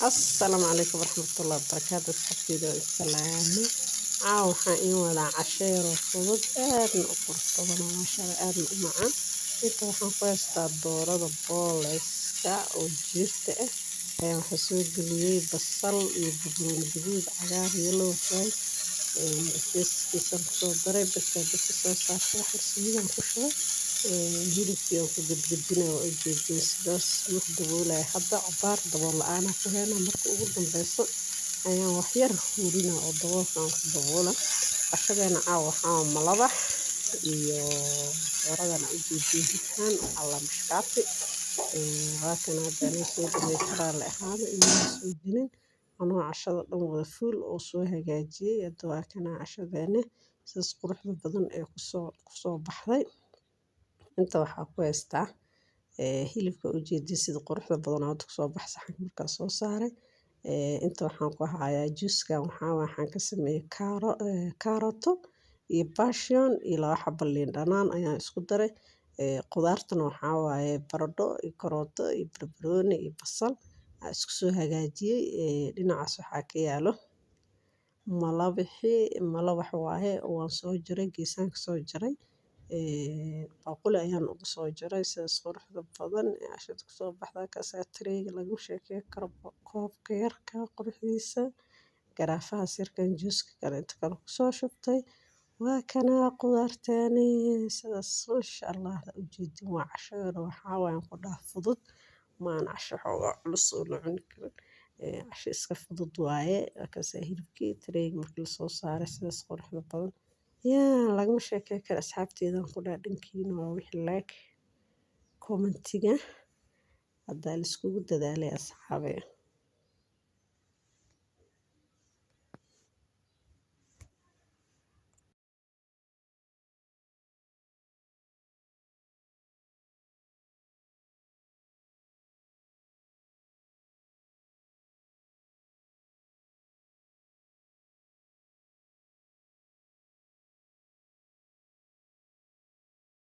Asalaamu calaykum waraxmatullaahi wabarakaatu. Asxaabteyda, waa salaame. Caawa waxaan iin wadaa casho yar oo fudud, aadna u qurux badan oo maasha Allah aadna u macaan. Inta waxaan ku haystaa doorada boneless-ka oo jiirta ah. Waxaan soo geliyey basal iyo barbarooni gaduud, cagaar, yellow, red. Basbaaskiisaan kusoo daray. Birtaa dabka soo saartay, wax yar saliid ku shubay. Hilibkii aan ku gadgadinaya, waa ujeedin. Sidaas ma daboolaya hadda, cabaar dabool la'aan ku heynaa. Marka ugu dambeyso ayaan wax yar hurinaa oo daboolka aan ku daboola. Cashadeena caawa waxaa malawax iyo dooradan aa ujeedin. Hilibkan waxaa la mishkaati. Waa kan hadda anoo soo dhameystay, raalli ahaada inaan soo gelin anoo cashada dhan wada fuul oo soo hagaajiyey. Hadda waa kana cashadeena, sidaas quruxda badan ee kusoo baxday. Inta waxaa ku haystaa hilibka, ujeedin sida quruxda badan oo hadda kusoo bax saxanka markaa soo saaray. Inta waxaan ku hayaa juuskan. Waxaan ka sameeyey kaarooto iyo passion iyo laba xabo liin dhanaan ayaan isku daray. Qudaartana waxaa waaye baradho iyo karooto iyo barbarooni iyo basal aan isku soo hagaajiyey. Dhinacaas waxaa ka yaalo malabixii. Malawax waaye, waan soo jaray, geesaan ka soo jaray, baaquli ayaan ugu soo jaray. Sidaas quruxda badan ee cashada kusoo baxda kaasaa treyga lagu sheekeyn karo, koobka yarka quruxdiisa, garaafahaas yarkan juuska kale inta kale kusoo shubtay. Waa kana qudaarteeni, sidaas maasha Allah ujeedin. Waa casho yar, waxaa waaye ku dhaha fudud, maan casho xoogaa culus oo la cuni karin. Casho iska fudud waaye. Kaasa hilibkii treyga markii lasoo saaray, sidaas quruxda badan yaa lagama sheekeyn karo. Asxaabteydan ku dhaha, dhankiina waa wixii like, commentiga haddaa la iskugu dadaalay, asxaabe.